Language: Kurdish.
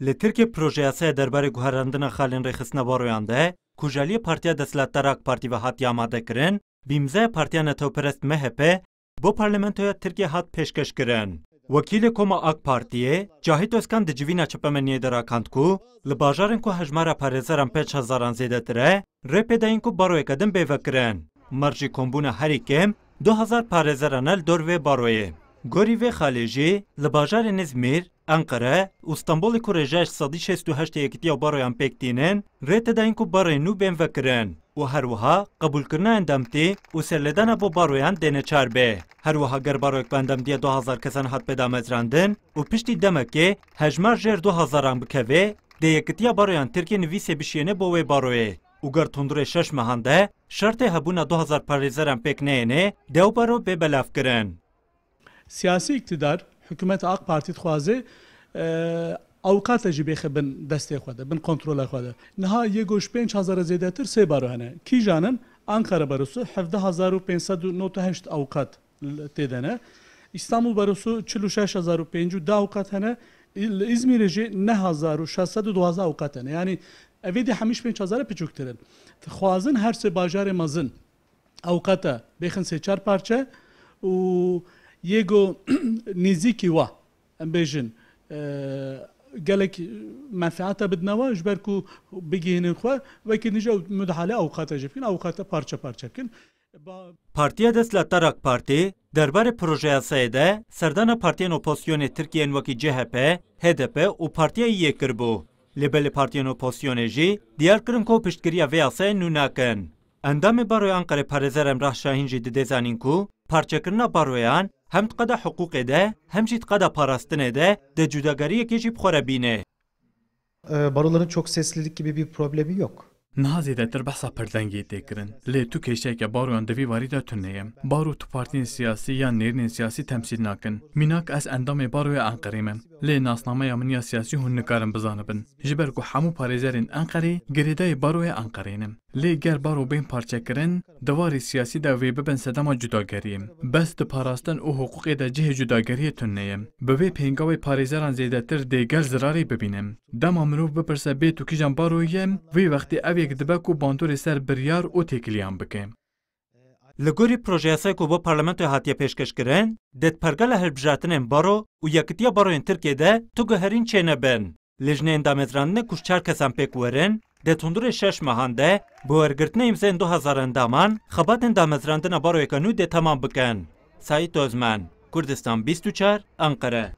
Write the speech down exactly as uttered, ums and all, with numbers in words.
Li Tirkiyê projeyasaya derbarê guherandina xalên rêxistina baroyan de, ku ji aliyê Partiya Desthilatdar AK Partî ve hatiye amadekirin, bi îmzaya Partiya Netewperest MHP bo Parlamentoya Tirkiyê hat pêşkêşkirin. Wekîlê Koma AK Partiyê, Cahit Özkan di civîna çapemeniyê de rakand ku li bajarên ku hejmara parêzeran pênc hezaran zêdetir e, rê pê dayîn ku baroyeke din bê vekirin. Mercî kombûna herî kêm du hezar parêzeran e li dor vê baroyê. Gorî vê xalê jî li bajarên Îzmîr, Enqere û Stenbolê ku rêjeya ji sedî şêst û heşt yê Yekîtiya Baroyan pêk tînin, rê tê dayîn ku baroyên nû bên vekirin û her wiha qebûlkirina endamtî û serlêdana bo baroyan dê neçar bê. Her wiha ger baroyek bi endamtiya du hezar kesan hat pê damezrandin û piştî demekê hejmar jêr du hezaran bikeve, dê Yekîtiya Baroyan Tirkiyê nivîsê bişiyêne bo wê baroyê û ger tundurê şeş mehan de şertê hebûna du hezar parêzeran pêk neyêne, dê ew baro bê belavkirin. Siyasî îktidar, hikûmeta AK Partî dixwaze, e, awqata jî bêxe bin destê xwe de, bin kontrola xwe de. Niha yê ku ji pênc hezara zêdetir sê baro hene. Kîjan in? Ankara Barosu hevdeh hezar û pênc sed û nod û heşt awqat tê de ne. Îstanbul Barosu çil û şeş hezar û pêncî û du awqat hene. Li Îzmîrê jî neh hezar û şeş sed û duwazdeh awqat hene. Yanî evê dî hemî ji pênc hezara piçûktir in. Dixwazin her sê bajarê mezin awqata bêxin sê çar parçe û yê ku nêzîkî wa, em bêjin, e, gelek menfeata bidine wa, ji ber ku bigihînin xwe, wekî nîja mudahale awqata jê bikin, awqata parçe parçe bikin. Ba- Partiya Desthilatdar AK Partî derbarê proje yasayê de serdana partiyên opozisyonê Tirkiyeyên wekî C H P, H D P û Partiya Yê kiribû. Lê belê partiyên opozisyonê jî diyar kirin ku piştgiriya vê yasayê nû nakin. Endamê Baroya Enqerê parêzer Emrah Şahîn jî dide zanîn ku parçekirina baroyan hem di qeda hiqûqê de hem jî di qeda parastinê de dê cudageriyekê jî bi xwe re bîne. E, baroların çok seslilik gibi bir problemi yok. Niha zêdetir behsa pirdengiyê tê kirin. Lê tu kêşeyeke baroyan di vî warî de tune ye. Baro tu partiyên siyasî yan nêrînên siyasî temsîl nakin. Mînak ez endamê Baroya Enqerê me. Lê nasnameya min ya siyasî hûn nikarin bizanibin. Ji ber ku hemû parêzerên Enqerê girêdayî Baroya Enqerê ne. Lê ger baro bên parçekirin, di warê siyasî de wê bibin sedema cudageriyê. Bes di parastin û hiqûqê de cihê cudageriyê tune ye. Bi vê pêngavê parêzeran zêdetir dê gel zirarê bibîne. Dema mirov bipirse bê tu kîjan baroyî ye, vê wextê ev yek dibe ku bandorê ser biryar û têkiliyan bike. Li gorî projeyasayê ku bo parlamentoyê hatiye pêşkêşkirin, dê di pergala hilbijartinên baro û Yekitiya Baroyên Tirkiyê de tu guherîn çênebin. Lijneyên damezrandinê ku ji çar kesan pêk werin, dê tundurê şeş mehan de bi wergirtina îmzeyên du hezar endaman xebatên damezrandina baroyeke nû dê temam bikin. Saîd Ozmen, Kurdistan bîst û çar, Enqere.